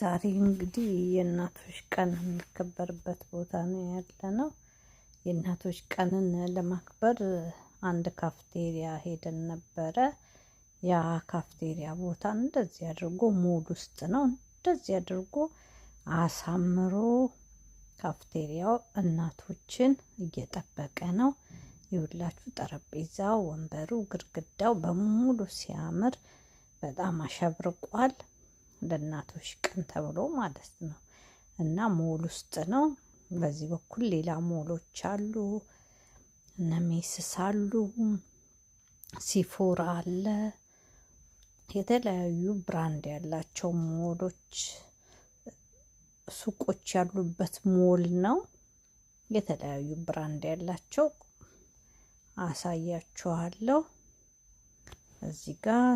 ዛሬ እንግዲህ የእናቶች ቀን የሚከበርበት ቦታ ነው ያለነው። የእናቶች ቀንን ለማክበር አንድ ካፍቴሪያ ሄደን ነበረ። ያ ካፍቴሪያ ቦታ እንደዚህ አድርጎ ሞል ውስጥ ነው። እንደዚህ አድርጎ አሳምሮ ካፍቴሪያው እናቶችን እየጠበቀ ነው። ይኸውላችሁ ጠረጴዛው፣ ወንበሩ፣ ግድግዳው በሙሉ ሲያምር በጣም አሸብርቋል። ለእናቶች ቀን ተብሎ ማለት ነው። እና ሞል ውስጥ ነው። በዚህ በኩል ሌላ ሞሎች አሉ። እነ Macy's አሉ፣ Sephora አለ። የተለያዩ brand ያላቸው ሞሎች፣ ሱቆች ያሉበት ሞል ነው። የተለያዩ brand ያላቸው አሳያችኋለሁ። እዚህ ጋር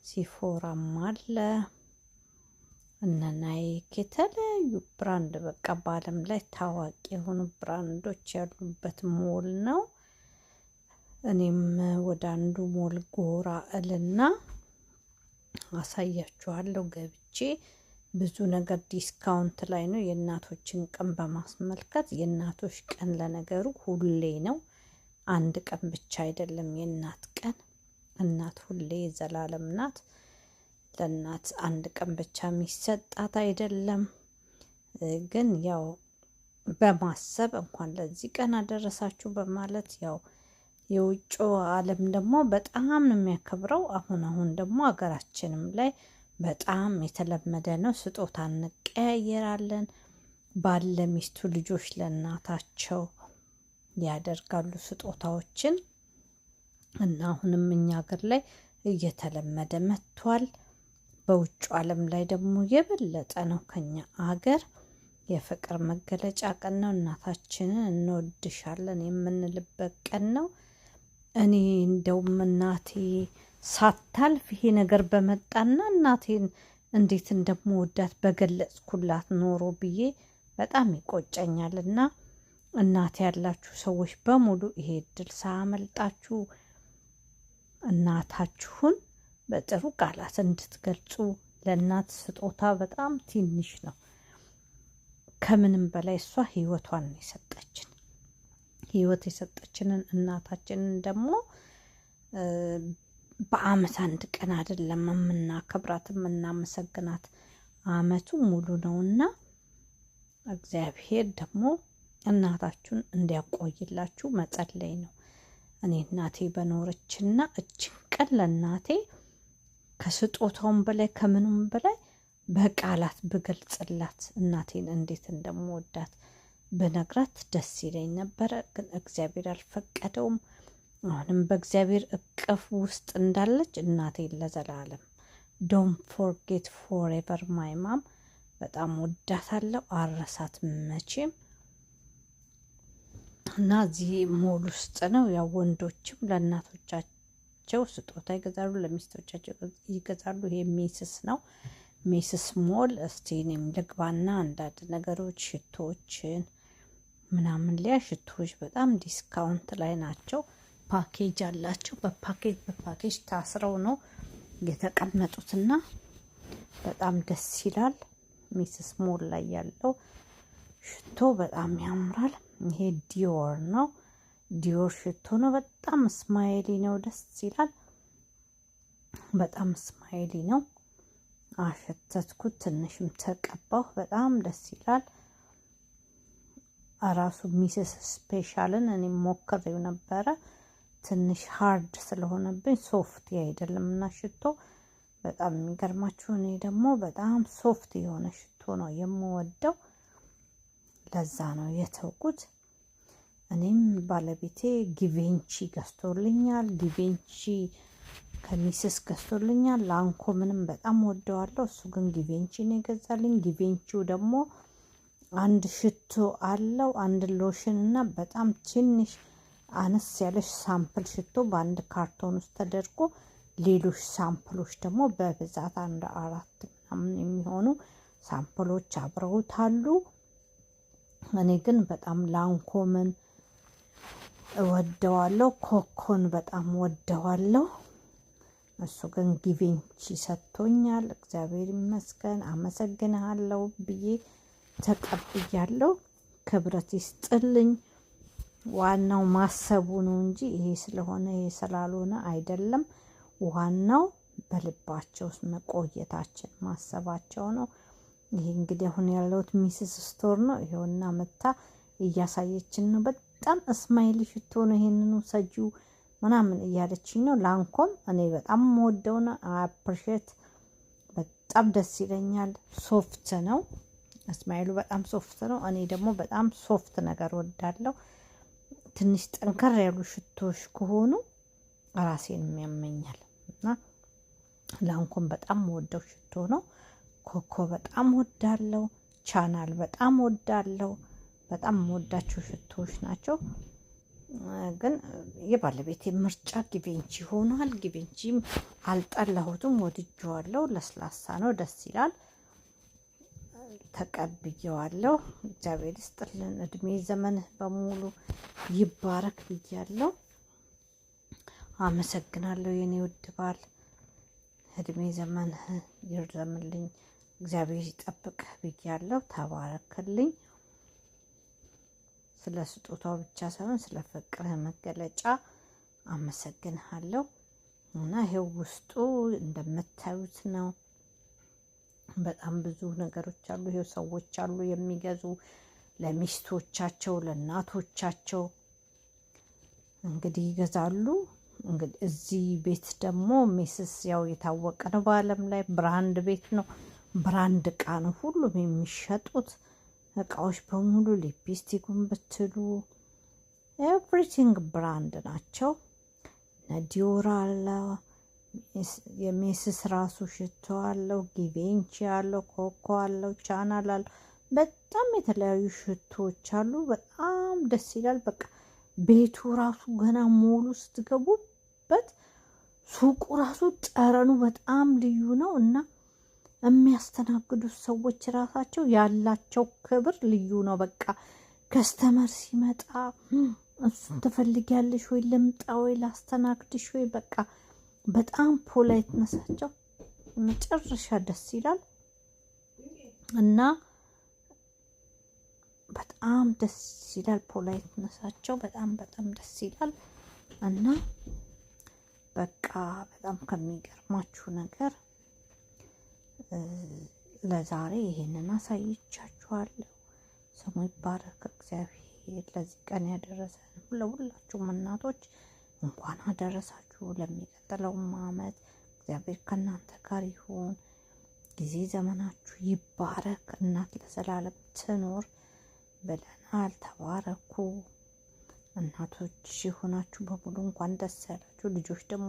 Sephora ም አለ፣ እነ Nike፣ የተለያዩ brand፣ በቃ በዓለም ላይ ታዋቂ የሆኑ brand ኦች ያሉበት ሞል ነው። እኔም ወደ አንዱ ሞል ጎራ እልና አሳያችኋለሁ ገብቼ። ብዙ ነገር discount ላይ ነው። የእናቶችን ቀን በማስመልከት፣ የእናቶች ቀን ለነገሩ ሁሌ ነው። አንድ ቀን ብቻ አይደለም የእናት ቀን። እናት ሁሌ የዘላለም ናት። ለእናት አንድ ቀን ብቻ የሚሰጣት አይደለም። ግን ያው በማሰብ እንኳን ለዚህ ቀን አደረሳችሁ በማለት፣ ያው የውጭው ዓለም ደግሞ በጣም ነው የሚያከብረው። አሁን አሁን ደግሞ ሀገራችንም ላይ በጣም የተለመደ ነው። ስጦታ እንቀያየራለን። ባል ለሚስቱ፣ ልጆች ለእናታቸው ያደርጋሉ ስጦታዎችን፣ እና አሁንም እኛ ሀገር ላይ እየተለመደ መጥቷል። በውጭ ዓለም ላይ ደግሞ የበለጠ ነው ከኛ አገር። የፍቅር መገለጫ ቀን ነው። እናታችንን እንወድሻለን የምንልበት ቀን ነው። እኔ እንደውም እናቴ ሳታልፍ ይሄ ነገር በመጣና እናቴን እንዴት እንደምወዳት በገለጽኩላት ኖሮ ብዬ በጣም ይቆጨኛል። እና እናት ያላችሁ ሰዎች በሙሉ ይሄ እድል ሳያመልጣችሁ እናታችሁን በጥሩ ቃላት እንድትገልጹ። ለእናት ስጦታ በጣም ትንሽ ነው። ከምንም በላይ እሷ ሕይወቷን ነው የሰጠችን። ሕይወት የሰጠችንን እናታችንን ደግሞ በአመት አንድ ቀን አይደለም የምናከብራት፣ የምናመሰግናት፣ አመቱ ሙሉ ነውና እግዚአብሔር ደግሞ እናታችሁን እንዲያቆይላችሁ መጸለይ ነው። እኔ እናቴ በኖረችና እችን ቀን ለእናቴ ከስጦታውም በላይ ከምኑም በላይ በቃላት ብገልጽላት፣ እናቴን እንዴት እንደምወዳት ብነግራት ደስ ይለኝ ነበረ። ግን እግዚአብሔር አልፈቀደውም። አሁንም በእግዚአብሔር እቅፍ ውስጥ እንዳለች እናቴን ለዘላለም don't forget forever my mom፣ በጣም ወዳታለሁ፣ አረሳት መቼም። እና እዚህ ሞል ውስጥ ነው። ያው ወንዶችም ለእናቶቻቸው ስጦታ ይገዛሉ፣ ለሚስቶቻቸው ይገዛሉ። ይሄ Macy's ነው፣ Macy's mall። እስቲ እኔም ልግባና አንዳንድ ነገሮች፣ ሽቶዎችን ምናምን ሊያ። ሽቶዎች በጣም discount ላይ ናቸው። ፓኬጅ አላቸው። በ package በ package ታስረው ነው የተቀመጡትና በጣም ደስ ይላል። Macy's mall ላይ ያለው ሽቶ በጣም ያምራል። ይሄ Dior ነው። Dior ሽቶ ነው። በጣም smelly ነው። ደስ ይላል። በጣም smelly ነው። አሸተትኩት፣ ትንሽም ተቀባሁ። በጣም ደስ ይላል። ራሱ Macy's Special ን እኔ ሞክሬው ነበረ። ትንሽ hard ስለሆነብኝ፣ soft አይደለም እና ሽቶ በጣም የሚገርማችሁ እኔ ደግሞ በጣም soft የሆነ ሽቶ ነው የምወደው። ለዛ ነው የተውኩት። እኔም ባለቤቴ Givenchy ገዝቶልኛል። Givenchy ከ Macy's ገዝቶልኛል። Lancôme ንም በጣም ወደዋለሁ። እሱ ግን Givenchy ነው የገዛልኝ። Givenchy ው ደግሞ አንድ ሽቶ አለው፣ አንድ ሎሽን እና በጣም ትንሽ አነስ ያለች sample ሽቶ በአንድ ካርቶን ውስጥ ተደርጎ፣ ሌሎች sample ኦች ደግሞ በብዛት አንድ አራት ምናምን የሚሆኑ sample ኦች አብረውት አሉ። እኔ ግን በጣም Lancôme ን እወደዋለሁ። Coco ን በጣም ወደዋለሁ። እሱ ግን Givenchy ሰጥቶኛል። እግዚአብሔር ይመስገን፣ አመሰግንሃለሁ ብዬ ተቀብያለሁ። ክብረት ይስጥልኝ። ዋናው ማሰቡ ነው እንጂ ይሄ ስለሆነ ይሄ ስላልሆነ አይደለም። ዋናው በልባቸው ውስጥ መቆየታችን ማሰባቸው ነው። ይሄ እንግዲህ አሁን ያለሁት Macy's store ነው። ይሄውና መታ እያሳየችን ነው። በጣም smelly ሽቶ ነው፣ ይሄንኑ ሰጂው ምናምን እያለችኝ ነው። Lancôme እኔ በጣም የምወደው ነው። Appreciate በጣም ደስ ይለኛል። Soft ነው smell ኡ፣ በጣም soft ነው። እኔ ደግሞ በጣም soft ነገር ወዳለሁ። ትንሽ ጠንከር ያሉ ሽቶዎች ከሆኑ ራሴን ያመኛል እና Lancôme በጣም ወደው ሽቶ ነው። Coco በጣም ወዳለው፣ Chanel በጣም ወዳለው። በጣም የምወዳቸው ሽቶዎች ናቸው። ግን የባለቤቴ ምርጫ Givenchy ሆኗል። Givenchy ም አልጠላሁትም፣ ወድጄዋለሁ። ለስላሳ ነው፣ ደስ ይላል። ተቀብዬዋለሁ። እግዚአብሔር ይስጥልን፣ እድሜ ዘመንህ በሙሉ ይባረክ ብያለሁ። አመሰግናለሁ የኔ ውድ ባል፣ እድሜ ዘመንህ ይርዘምልኝ፣ እግዚአብሔር ይጠብቅህ ብያለሁ። ተባረክልኝ። ስለ ስጦታው ብቻ ሳይሆን ስለ ፍቅርህ መገለጫ አመሰግንሃለሁ። እና ይሄው ውስጡ እንደምታዩት ነው። በጣም ብዙ ነገሮች አሉ። ይሄው ሰዎች አሉ የሚገዙ ለሚስቶቻቸው፣ ለእናቶቻቸው እንግዲህ ይገዛሉ። እንግዲህ እዚህ ቤት ደግሞ Macy's ያው የታወቀ ነው በዓለም ላይ፣ brand ቤት ነው። Brand እቃ ነው ሁሉም የሚሸጡት እቃዎች በሙሉ፣ ሊፕስቲኩን ብትሉ everything brand ናቸው። Dior አለ፣ የ Macy's ራሱ ሽቶ አለው፣ Givenchy አለው፣ Coco አለው፣ Chanel አለው። በጣም የተለያዩ ሽቶዎች አሉ። በጣም ደስ ይላል። በቃ ቤቱ ራሱ ገና ሞሉ ስትገቡበት ሱቁ ራሱ ጠረኑ በጣም ልዩ ነው እና የሚያስተናግዱት ሰዎች ራሳቸው ያላቸው ክብር ልዩ ነው። በቃ customer ሲመጣ እሱን ትፈልጊያለሽ ወይ፣ ልምጣ ወይ፣ ላስተናግድሽ ወይ፣ በቃ በጣም politeness ኣቸው መጨረሻ ደስ ይላል እና በጣም ደስ ይላል። Politeness ኣቸው በጣም በጣም ደስ ይላል እና በቃ በጣም ከሚገርማችሁ ነገር ለዛሬ ይሄንን አሳይቻችኋለሁ። ስሙ ይባረክ እግዚአብሔር ለዚህ ቀን ያደረሰን። ለሁላችሁም እናቶች እንኳን አደረሳችሁ። ለሚቀጥለውም ዓመት እግዚአብሔር ከእናንተ ጋር ይሁን። ጊዜ ዘመናችሁ ይባረክ። እናት ለዘላለም ትኖር ብለናል። ተባረኩ። እናቶች የሆናችሁ በሙሉ እንኳን ደስ ያላችሁ። ልጆች ደግሞ